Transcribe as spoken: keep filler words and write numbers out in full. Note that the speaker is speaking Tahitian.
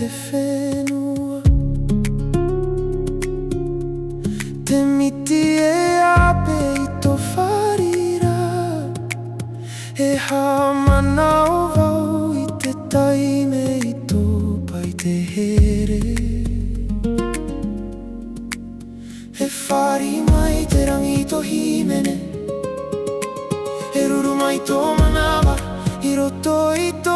te fenua. Te miti e ape i tō fare ra, e haʻamanaʻo vau i te taime i tō pae i te here. E fāriʻi mai te rangi i tō hīmene, e ruru mai tō manava i roto i tō